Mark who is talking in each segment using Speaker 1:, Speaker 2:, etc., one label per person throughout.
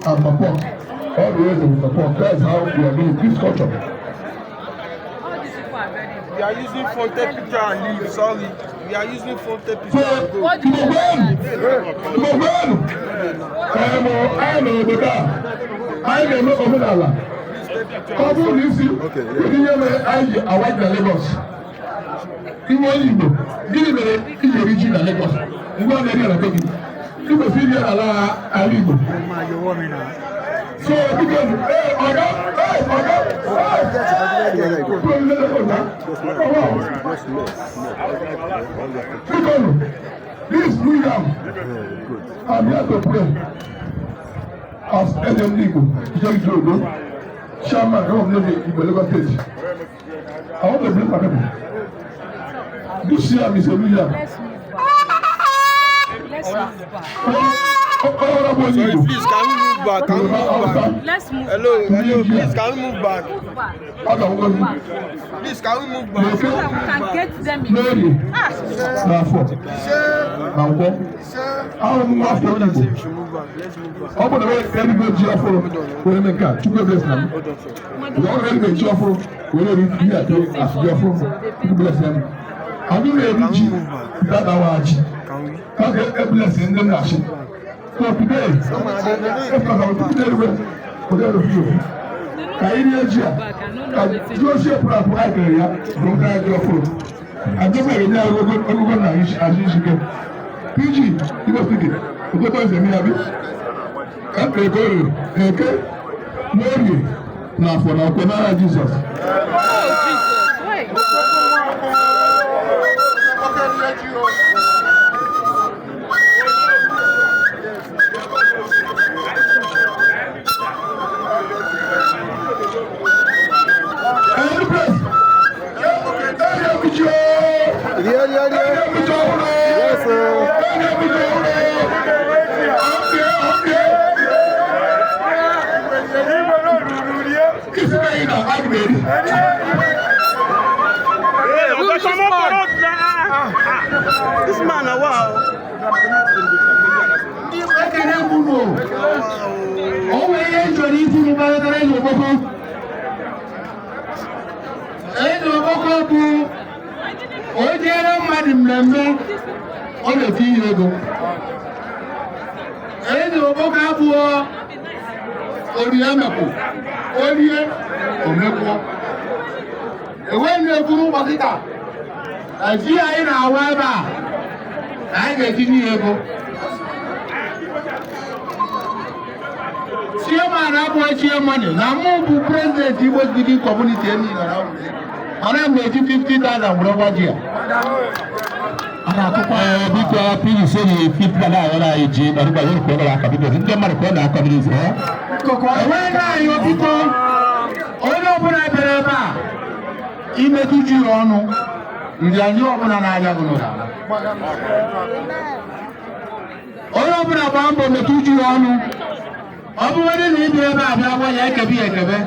Speaker 1: And support. All the ways we support. That's how we are doing this culture.
Speaker 2: All these people are very
Speaker 3: We are using phone take picture and leave. Sorry. We are using phone take
Speaker 1: So,
Speaker 3: picture and go.
Speaker 1: Igbo kwenu! Igbo kwenu! Anyị nọ n'obodo a, anyị na-eme omenala.
Speaker 3: Please take picture.
Speaker 1: Ọ bụrụ na isi, kedu ihe mere anyị ji awa ji na Lagos? Iwe onye Igbo, gịnị mere i ji eri ji na Lagos? Mgbe ọ na-eri ya na be gị, ị kwesịrị iri ya n'ala ala Igbo. So, biko, ee, ọga, ee, ọga, ee, kwuo ndị Lagos na, oh, wow. Biko, this New Yam, I'm here to pray as Eze ndị Igbo, Ijeri Odo, Chairman of Navy Igbo Lagos State. I want to bless my people. This yam is a new yam.
Speaker 2: Let's move back. Let's move back.
Speaker 1: Honorable
Speaker 3: Sorry,
Speaker 1: Igbo,
Speaker 3: please, can we move back? Can we move back?
Speaker 2: Let's move
Speaker 3: Hello,
Speaker 2: back.
Speaker 3: hello, please, can we move back?
Speaker 2: Move back.
Speaker 1: ọ ga-agwụgwọ
Speaker 3: Please, can we move back?
Speaker 2: So that we can get them in.
Speaker 1: n'orie n'afọ na nkwọ. Ahụ m nwa afọ
Speaker 3: Brother
Speaker 1: Igbo.
Speaker 3: say we should move back. Let's move back.
Speaker 1: Ọ bụ na erigo ji ọfụrụ were mee nke a, Chukwu bless na m. Mgbe ọ na-erigo ji ọfụrụ were eri ihe a asụ ji ọfụrụ, Chukwu bless na m. Anyị na-eri ji dadawa ji.
Speaker 3: Can we?
Speaker 1: Ka ga-e bless ndị nna chi. So today, if na tupu na-erube, ụdị ọrụ ofu. Ka anyị rie ji a, ka ji ochie pụrụ apụ anyị kere ya bụ nke anyị ji ọfụrụ. Adébẹ̀ enye ogogo ogogo na azụ isi ike. PG, Igbo speaking, ogogo eze mi abi. Ka eke orie, eke n'orie na afọ na nkwọ n'aha Jizọs.
Speaker 2: Oh, Jesus. Wait.
Speaker 1: Any place. Eri ebuji o.
Speaker 4: Rie, rie, rie.
Speaker 1: Eri ebuji ọhụrụ.
Speaker 4: Yes, sir.
Speaker 1: Eri ebuji ọhụrụ. Okay, okay. Isi na yi na aga m eri.
Speaker 2: Move this man.
Speaker 3: This man, now, wow.
Speaker 5: Ekene m unu. O nwere ihe m chọrọ itinye kparịtara Eze Okpoko. Eze Okpoko bụ o jere mmadụ mmemme, ọ na-etinye ego. Eze Okpoko abụọ orie emepụ orie omekwuo. Enweghị m na-ekwuru ụbọchị taa na ji anyị na-awa ebe a na anyị ga-etinye ya ego. Chairman abụghị chairman na mụ bụ president Igbo speaking community niile na mana m na-eji 50,000 were gwa ji a.
Speaker 6: A na-akụkwa ya. Biko, PG sị na 50 na ayọrọ anyị ji ọdịgba yọrọ ka ọ gara aka. Biko, ndị mmadụ ka ọ na-akọ mmiri ha.
Speaker 5: Enweghị anyị, biko, onye ọbụla bịara ebe a imetụ ji ya ọnụ, nrịanrịa ọbụla na-arịa gị n'ụlọ. Onye ọbụla gbaa mbọ metụ ji ya ọnụ. Ọ bụrụ na ị bịa ebe a bịa gwa ya ekebe ya ekebe,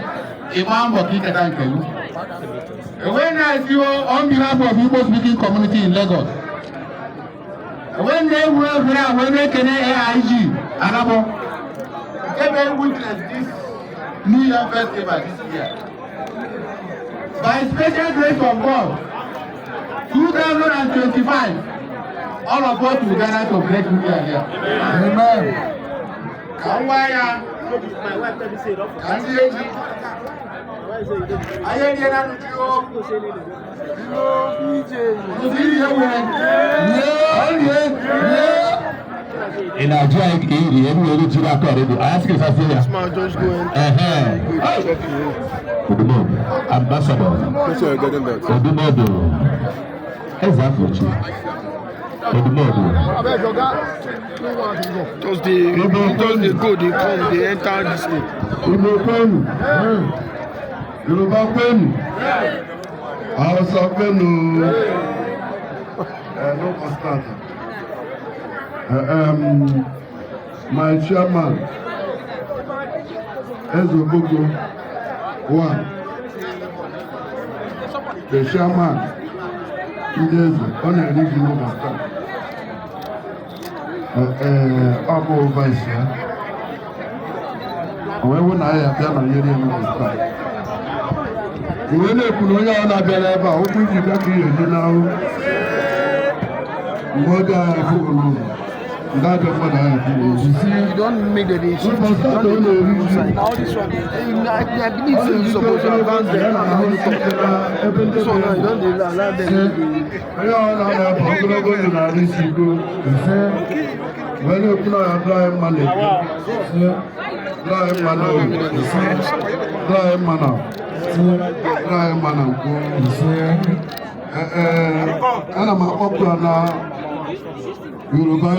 Speaker 5: ị gbaa mbọ ka iketa nke gị. Enweghị na-esiwo on behalf of Igbo speaking community in Lagos. Enweghị na-egwu egwu a wee na-ekene AIG Arabo nke mere witness this New Yam Festival this year. By special grace of God, 2025, all of us will gather to break New Yam here.
Speaker 1: Amen.
Speaker 5: Ka m gwa ya ka ndị eji anyị eriela n'uju o. Ụdị ihe nwere rie rie rie.
Speaker 6: Ị na-ajụ anyị ka iri ebe were jiri aka ọrịdị anyị asị gị sasie ya.
Speaker 3: This man just go enter.
Speaker 6: Ehe.
Speaker 3: Go chop him own.
Speaker 6: Odumodu, ambassador.
Speaker 4: Make sure you're getting that.
Speaker 6: Odumodu, Eze Afọchi Odumodu.
Speaker 3: Just dey go, dey come, dey enter this thing.
Speaker 1: Igbo kwenu! Yoruba kwenu! Hausa kwenu! No start. My chairman, Eze Okpoko, one, the chairman, ndị eze, ọ na-eri ji n'ụbọchị taa. Ọ bụ vice ya. O wee hụ na anyị abịa na nyere ya n'ụlọ taa. Iwe na-ekwu na onye ahụ na-abịa n'ebe a, ụkwụ iji bịa ka ihe eji n'ahụ. Mgbe oge anyị afụghị n'ụlọ, ndị ajọ mmadụ anyị afụghị ozi.
Speaker 3: You don't make the day shift.
Speaker 1: Ụbọchị
Speaker 3: You
Speaker 1: atọ
Speaker 3: don't
Speaker 1: ọ na-eri ji.
Speaker 3: Now this one, I believe say you suppose to advance them. Now you talk.
Speaker 1: Ebe ndị
Speaker 3: This one now, you don't dey allow them.
Speaker 1: Onye ọbụla na-abụ ogologo ndụ na-arụ isi iko ise, wee na-ekwu na ya dịrị anyị mma na eke ise, dịrị anyị mma na orie ise, dịrị anyị mma na ise, dịrị anyị mma na nkwọ ise. Ee, ana m akpọpụ ya na Yoruba.